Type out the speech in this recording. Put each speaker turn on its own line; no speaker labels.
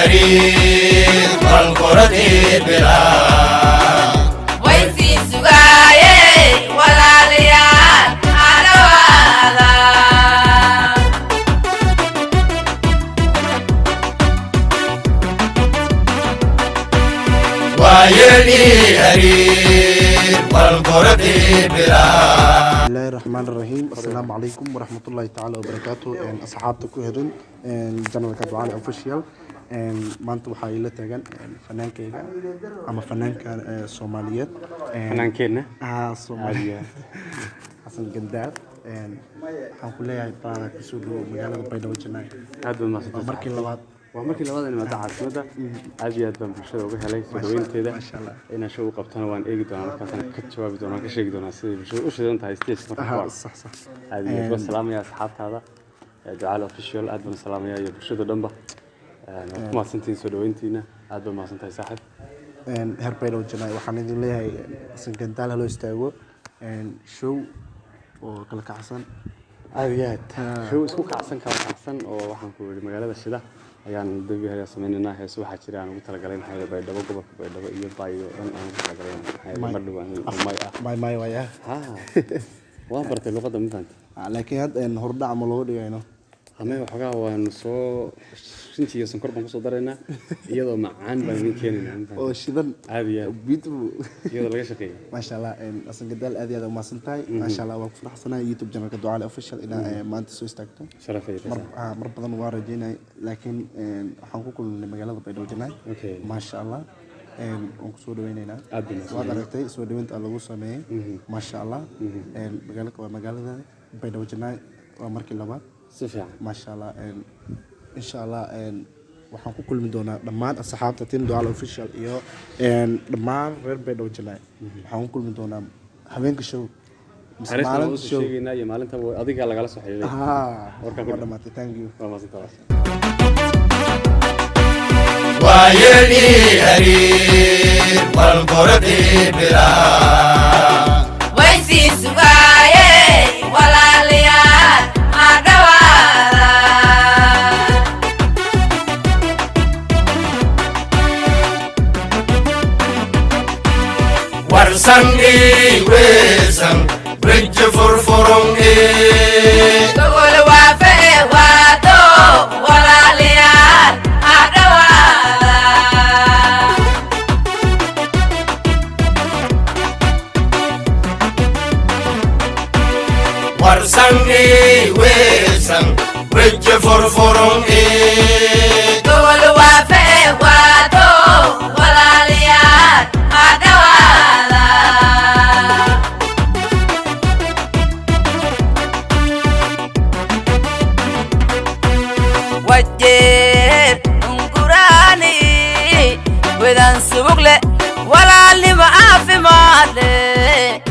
Hariir balgoradii bilaa.
Waysii sugaaye, walaalayaal, hadhawaada.
Waayelii hariir balgoradii bilaa.
Bismillahi raxmaan raxiim. Assalaamu calaykum waraxmatullaahi tacaala wabarakaatu. Asxaabta ku xiran channelka Ducaale Official, maanta waxaa ila taagan fanaankayga ama fanaanka Soomaaliyeed.
Fanaankeenna.
Ah, Soomaaliya, Xasan Gandaal. Waxaan ku leeyahay, brother, kusoo dhawow magaalada Baydhabo Janaay.
Aad baad mahadsantahay.
Waa markii labaad.
Waa markii labaad aan imaado caasimadda. Aad iyo aad baan bulshada uga helay soo dhaweynteeda.
Maasha Allah.
Inaan show u qabtana waan eegi doonaa, markaasaan ka jawaabi doonaa, ka sheegi doonaa siday bulshada u shidan tahay stage marka ku arko.
Sax.
Aad iyo aad baan salaamayaa asxaabtaada Ducaale Official, aad baan salaamayaa iyo bulshada dhanba. Waad ku mahadsantihiin soo dhaweyntiina. Aad baad mahadsantahay, saaxiib.
Heer Baydhabo Janaay, waxaan idin leeyahay Xasan Gandaal haloo istaago, show oo kala kacsan.
Aad iyo aad, show isku kacsan, kala kacsan oo waxaan ku yidhi magaalada shida ayaan dabi haya sameynaynaa. Heeso waxaa jira aan ugu talagalay, maxaa yeelay Baydhabo, gobolka Baydhabo iyo Baayo dhan aan ugu talagalay, maxaa yeelay mar dhow aan oo may ah.
May may waaya.
Ha, waan bartay luqadda, ma fahanti?
Ah, laakiin hadda hordhac ma looga dhigayno?
Ame waxoogaa waanu soo rinji iyo sonkor baan kusoo daraynaa, iyadoo macaan baan idin keenaynaa, ma
oo
fahanti?
Shidan.
Aad iyo aad.
Beautiful.
Iyadoo laga shaqeeyay.
Maasha Allah, Xasan Gadaal, aad iyo aad umahadsan tahay. Maasha Allah, waan ku faraxsanahay YouTube channelka Ducaale Official inaa maanta soo istaagto.
Sharafay.
Mar badan waan rajeynay, laakiin waxaan ku kulnay magaalada Baydhabo Janaay. Maasha Allah, waan kusoo dhaweyneynaa.
Aad bay mahadsan.
Waad aragtay soo dhaweynta lagu sameeyey. Maasha Allah, magaalada waa magaalada Baydhabo Janaay, waa markii labaad.
Si fiican.
Maasha Allah, insha Allah waxaan ku kulmi doonaa dhammaan asxaabta team Ducaale Official iyo dhammaan reer Baydhabo Janaay. Waxaan ku kulmi doonaa habeenka show mise
Taariikhda waan
maalinta
usoo
show.
sheegaynaa iyo maalinta adiga lagala soo xiriiray. Warkaan ku
waa dhamaatay. Thank you.
Waa mahadsantahay.
Waayelii hariir balgoradii bilaa.
Waysii sugaaye, walaalayaal, hadhawaada.
Warsan ii weesan weji furfurun ii.
Gogol waafe waado, walaalayaal, hadhawaada.
Warsan ii weesan weji furfurun ii.
Gogol waafe waado, walaalayaal, hadhawaada. Wajeer unguraani wedan subugle, walaalnimo caafimaad leh.